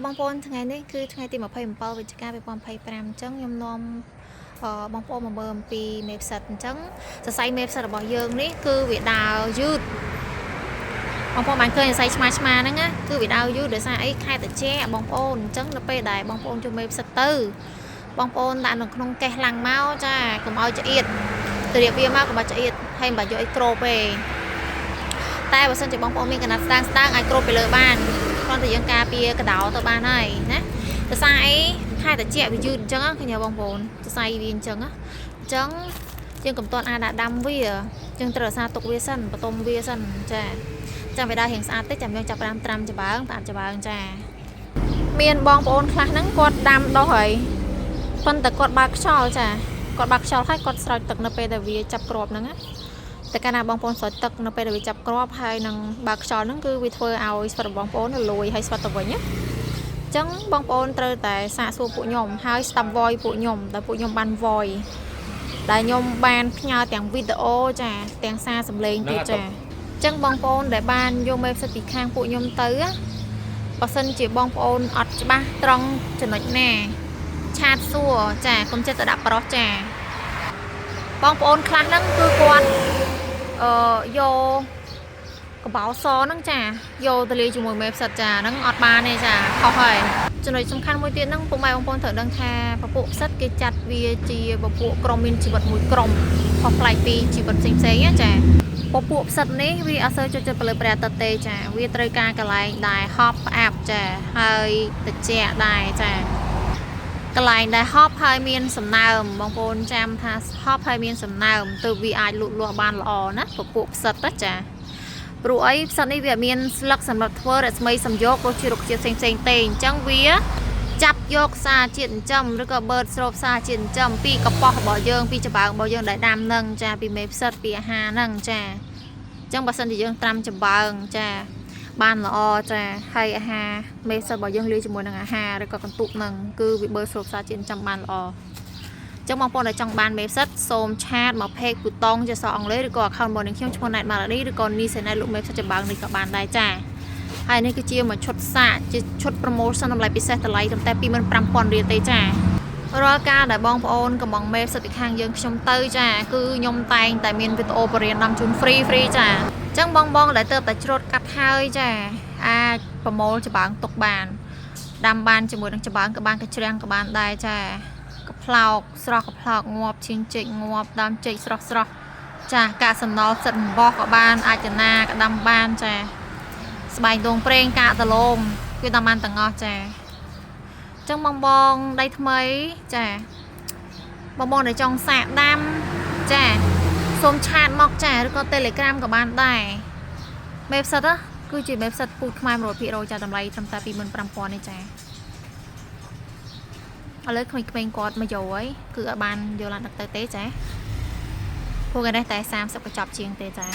បងប្អូនថ្ងៃនេះគឺថ្ងៃទី27វិច្ឆិកា2025អញ្ចឹងខ្ញុំនាំបងប្អូនមកមើលអំពីមេផ្សិតអញ្ចឹងសរសៃមេផ្សិតរបស់យើងនេះគឺវាដើរយឺតបងប្អូនបានឃើញសរសៃឆ្មាឆ្មាហ្នឹងណាគឺវាដើរយឺតដោយសារអីខែត្រជាក់បងប្អូនអញ្ចឹងនៅពេលដែលបងប្អូនជួមេផ្សិតទៅបងប្អូនដាក់នៅក្នុងកេះឡាំងមកចាកុំឲ្យចង្អៀតទៅរៀបវាមកកុំឲ្យចង្អៀតហើយមិនបាច់យកអីគ្របទេតែបើសិនជាបងប្អូនមានកណាត់ស្ដាងស្ដាងអាចគ្របពីលើបានគ្រាន់តែយើងការពារកដោទៅបានហើយណាសរសៃខែត្រជាក់វាយឺតអញ្ចឹងឃើញទេបងប្អូនសរសៃវាអញ្ចឹងណាអញ្ចឹងយើងកុំទាន់អាចដាក់ដាំវាយើងត្រូវរក្សាទុកវាសិនបន្ទុំវាសិនចាចាំវាដើររៀងស្អាតតិចចាំយើងចាប់ផ្ដើមត្រាំច្បើងផ្អាប់ច្បើងចាមានបងប្អូនខ្លះហ្នឹងគាត់ដាំដុះហើយប៉ុន្តែគាត់បើកខ្យល់ចាគាត់បើកខ្យល់ហើយគាត់ស្រោចទឹកនៅពេលដែលវាចាប់គ្រាប់ហ្នឹងណាតែកាលណាបងប្អូនស្រោចទឹកនៅពេលដែលវាចាប់គ្រាប់ហើយនឹងបើកខ្យល់ហ្នឹងគឺវាធ្វើឲ្យស្វិតរបស់បងប្អូនរលួយហើយស្វិតទៅវិញណាអញ្ចឹងបងប្អូនត្រូវតែសាកសួរពួកខ្ញុំហើយស្ដាប់ voice ពួកខ្ញុំដែលពួកខ្ញុំបាន voice ដែលខ្ញុំបានផ្ញើទាំងវីដេអូចាទាំងសារសំឡេងទៀតចាអញ្ចឹងបងប្អូនដែលបានយកមេផ្សិតពីខាងពួកខ្ញុំទៅណាបើសិនជាបងប្អូនអត់ច្បាស់ត្រង់ចំណុចណា chat សួរចាកុំចិត្តទៅដាក់ប្រុសចាបងប្អូនខ្លះហ្នឹងគឺគាត់យកកបោសហ្នឹងចាយកទៅលាយជាមួយមេផ្សិតចាហ្នឹងអត់បានទេចាខុសហើយចំណុចសំខាន់មួយទៀតហ្នឹងពុកម៉ែបងប្អូនត្រូវដឹងថាពពួកផ្សិតគេចាត់វាជាពពួកក្រុមមានជីវិតមួយក្រុមខុសប្លែកពីជីវិតផ្សេងៗណាចាពពួកផ្សិតនេះវាអត់សូវចូលចិត្តពលិព្រះអាទិត្យទេចាវាត្រូវការកន្លែងដែលហប់ផ្អាប់ចាហើយត្រជាក់ដែរចា កន្លែងដែលហប់ហើយមានសំណើមបងប្អូនចាំថាហប់ហើយមានសំណើមទើបវាអាចលូតលាស់បានល្អណាពពួកផ្សិតណាចាព្រោះអីផ្សិតនេះវាមានស្លឹកសម្រាប់ធ្វើរស្មីសំយោគដូចជារុក្ខជាតិផ្សេងៗទេអញ្ចឹងវាចាប់យកសារជាតិចិញ្ចឹមឬក៏បឺតស្រូបសារជាតិចិញ្ចឹមពីកប៉ោះរបស់យើងពីច្បើងរបស់យើងដែលដាំនឹងចាពីមេផ្សិតពីអាហារហ្នឹងចាអញ្ចឹងបើសិនជាយើងត្រាំច្បើងចាបានល្អចាហើយអាហារមេផ្សិតរបស់យើងលាយជាមួយនឹងអាហារឬក៏កន្ទុកហ្នឹងគឺវាបឺតស្រូបសារជាតិចិញ្ចឹមបានល្អអញ្ចឹងបងប្អូនដែលចង់បានមេផ្សិតសូម chat មក page ពូតងជាអក្សរអង់គ្លេសឬក៏ account របស់នាងខ្ញុំឈ្មោះ Net Maradi ឬក៏ នីសេណែតលក់មេផ្សិតចម្បើងនេះក៏បានដែរចាហើយនេះគឺជាមួយឈុតសាកជាឈុត promotion តម្លៃពិសេសតម្លៃត្រឹមតែ25,000រៀលទេចារាល់ការដែលបងប្អូនកំងមេផ្សិតពីខាងយើងខ្ញុំទៅចាគឺខ្ញុំតែងតែមានវីដេអូបរិញ្ញាដាំជូន free free ចាអញ្ចឹងបងបងដែលទៅតែច្រូតកាត់ហើយចាអាចប្រមូលចម្បើងទុកបានដាំបានជាមួយនឹងចម្បើងក៏បានកច្រាំងក៏បានដែរចាកប្លោកស្រស់កប្លោកងាប់ឈៀងចេកងាប់ដើមចេកស្រស់ស្រស់ចាកាកសំណល់ផ្សិតអំបោះក៏បានអាចនាក៏ដាំបានចាស្បែកដងប្រេងកាកដលងគឺដាំបានទាំងអស់ចាអញ្ចឹងបងបងដៃថ្មីចាបងបងដែលចង់សាកដាំចាសូម chat មកចាឬក៏ Telegram ក៏បានដែរមេផ្សិតណាគឺជាមេផ្សិតពូជខ្មែរ100%ចាតម្លៃត្រឹមតែ25,000នេះចាឥឡូវក្មេងៗគាត់មកយកហើយគឺអត់បានយកឡានដឹកទៅទេចាពួកគេនេះតែ30កញ្ចប់ជាងទេចា